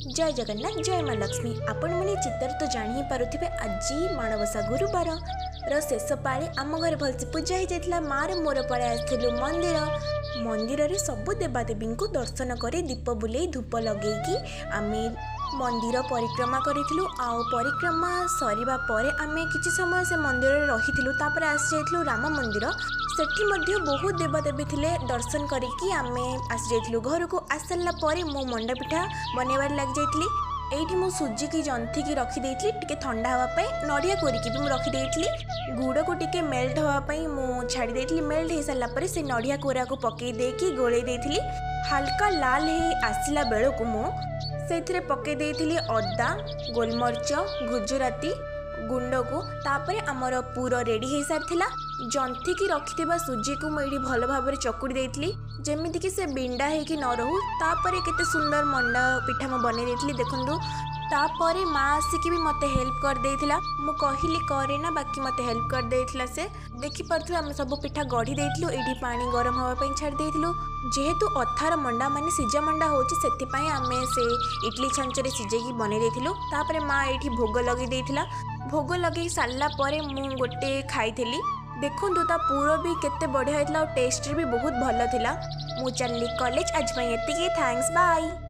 ଜୟ ଜଗନ୍ନାଥ, ଜୟ ମା ଲକ୍ଷ୍ମୀ। ଆପଣମାନେ ଚିତ୍ରରେ ତ ଜାଣି ହିଁ ପାରୁଥିବେ, ଆଜି ମାଣବସା ଗୁରୁବାର ର ଶେଷ ପାଳି। ଆମ ଘରେ ଭଲସେ ପୂଜା ହେଇଯାଇଥିଲା। ମାର ମୋର ପଳେଇ ଆସିଥିଲୁ ମନ୍ଦିର। ମନ୍ଦିରରେ ସବୁ ଦେବାଦେବୀଙ୍କୁ ଦର୍ଶନ କରି, ଦୀପ ବୁଲେଇ, ଧୂପ ଲଗେଇକି ଆମେ ମନ୍ଦିର ପରିକ୍ରମା କରିଥିଲୁ। ଆଉ ପରିକ୍ରମା ସରିବା ପରେ ଆମେ କିଛି ସମୟ ସେ ମନ୍ଦିରରେ ରହିଥିଲୁ। ତାପରେ ଆସିଯାଇଥିଲୁ ରାମ ମନ୍ଦିର। ସେଠି ମଧ୍ୟ ବହୁତ ଦେବାଦେବୀ ଥିଲେ। ଦର୍ଶନ କରିକି ଆମେ ଆସିଯାଇଥିଲୁ ଘରକୁ। ଆସିସାରିଲା ପରେ ମୁଁ ମଣ୍ଡାପିଠା ବନେଇବାରେ ଲାଗିଯାଇଥିଲି। ଏଇଠି ମୁଁ ସୁଜିକି ଜନ୍ତିକି ରଖିଦେଇଥିଲି ଟିକେ ଥଣ୍ଡା ହେବା ପାଇଁ। ନଡ଼ିଆ କୋରିକି ବି ମୁଁ ରଖିଦେଇଥିଲି। ଗୁଡ଼କୁ ଟିକେ ମେଲ୍ଟ ହେବା ପାଇଁ ମୁଁ ଛାଡ଼ି ଦେଇଥିଲି। ମେଲ୍ଟ ହେଇସାରିଲା ପରେ ସେ ନଡ଼ିଆ କୋରାକୁ ପକାଇ ଦେଇକି ଗୋଳେଇ ଦେଇଥିଲି। ହାଲକା ଲାଲ ହେଇ ଆସିଲା ବେଳକୁ ମୁଁ ସେଥିରେ ପକାଇ ଦେଇଥିଲି ଅଦା, ଗୋଲମରିଚ, ଗୁଜୁରାତି ଗୁଣ୍ଡକୁ। ତାପରେ ଆମର ପୁର ରେଡ଼ି ହେଇସାରିଥିଲା। ଜନ୍ତିକି ରଖିଥିବା ସୁଜିକୁ ମୁଁ ଏଇଠି ଭଲ ଭାବରେ ଚକୁଡ଼ି ଦେଇଥିଲି, ଯେମିତିକି ସେ ବିଣ୍ଡା ହେଇକି ନ ରହୁ। ତାପରେ କେତେ ସୁନ୍ଦର ମଣ୍ଡା ପିଠା ମୁଁ ବନେଇ ଦେଇଥିଲି, ଦେଖନ୍ତୁ। ତାପରେ ମା ଆସିକି ବି ମୋତେ ହେଲ୍ପ କରିଦେଇଥିଲା। ମୁଁ କହିଲି କରେ ନା, ବାକି ମୋତେ ହେଲ୍ପ କରିଦେଇଥିଲା ସେ। ଦେଖିପାରୁଥିବେ, ଆମେ ସବୁ ପିଠା ଗଢ଼ି ଦେଇଥିଲୁ। ଏଇଠି ପାଣି ଗରମ ହେବା ପାଇଁ ଛାଡ଼ି ଦେଇଥିଲୁ। ଯେହେତୁ ଅଥାର ମଣ୍ଡା ମାନେ ସିଝା ମଣ୍ଡା ହେଉଛି, ସେଥିପାଇଁ ଆମେ ସେ ଇଟଲି ଛାଞ୍ଚରେ ସିଝେଇକି ବନେଇ ଦେଇଥିଲୁ। ତାପରେ ମା ଏଇଠି ଭୋଗ ଲଗେଇ ଦେଇଥିଲା। ଭୋଗ ଲଗେଇ ସାରିଲା ପରେ ମୁଁ ଗୋଟେ ଖାଇଥିଲି। ଦେଖନ୍ତୁ, ତା ପୁର ବି କେତେ ବଢ଼ିଆ ହେଇଥିଲା ଆଉ ଟେଷ୍ଟରେ ବି ବହୁତ ଭଲ ଥିଲା। ମୁଁ ଚାଲିଲି କଲେଜ। ଆଜି ପାଇଁ ଏତିକି। Thanks, bye.